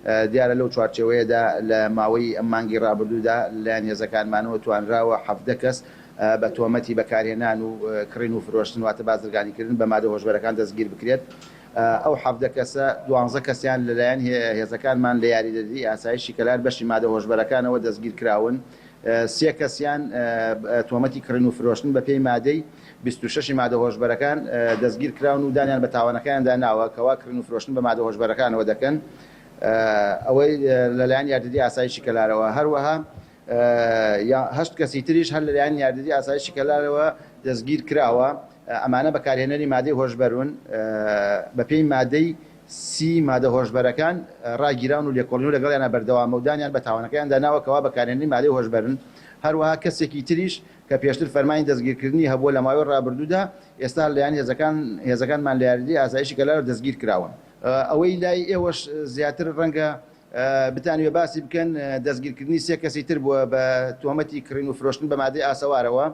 دیارە لەو چوارچێوەیەدا لە ماوەی ئەم مانگی ڕابردوودا لەلایەن هێزەکانمانەوە توانراوە 17 کەس بە تۆمەتی بەکارهێنان و کڕین و فرۆشتن، واتە بازرگانیکردن بە مادە هۆشبەرەکان دەستگیر بکرێت. ئەو 17 کەسە، 12 کەسیان لەلایەن هێزەکانمان لە یاریدەدەری ئاسایشی کەلار بەشی مادە هۆشبەرەکانەوە دەستگیر کراون. سێ کەسیان تۆمەتی کڕین و فرۆشتن بە پێی مادەی 26 ی مادە هۆشبەرەکان دەستگیر کراون و دانیان بە تاوانەکەیاندا ناوە کەوا کڕین و فرۆشتن بە مادە هۆشبەرەکانەوە دەکەن، ئەوەی لەلایەن یاریدەدی ئاسایشی کەلارەوە. هەروەها هەشت کەسی تریش هەر لەلایەن یاریدەدی ئاسایشی کەلارەوە دەستگیر کراوە، ئەمانە بەکارهێنەری مادەی هۆشبەرون، بەپێی مادەی 30 مادە هۆشبەرەکان ڕاگیراون و لێکۆڵینەوە لەگەڵیانا بەردەوامە و دانیان بە تاوانەکەیاندا ناوە کەوا بەکارهێنەری مادەی هۆشبەرن. هەروەها کەسێکی تریش کە پێشتر فەرمانی دەستگیرکردنی هەبووە لە ماوەی ڕابردوودا، ئێستا لەلایەن هێزەکانمان لە یاریدەی ئاسایشی کەلارەوە دەستگیر کراون. ئەوەی لای ئێوەش زیاتر ڕەنگە بتانەوێ باسی بکەن، دەستگیرکردنی سێ کەسی تر بووە بە تۆمەتی کڕین و فرۆشتن بە مادەی ئاسەوارەوە.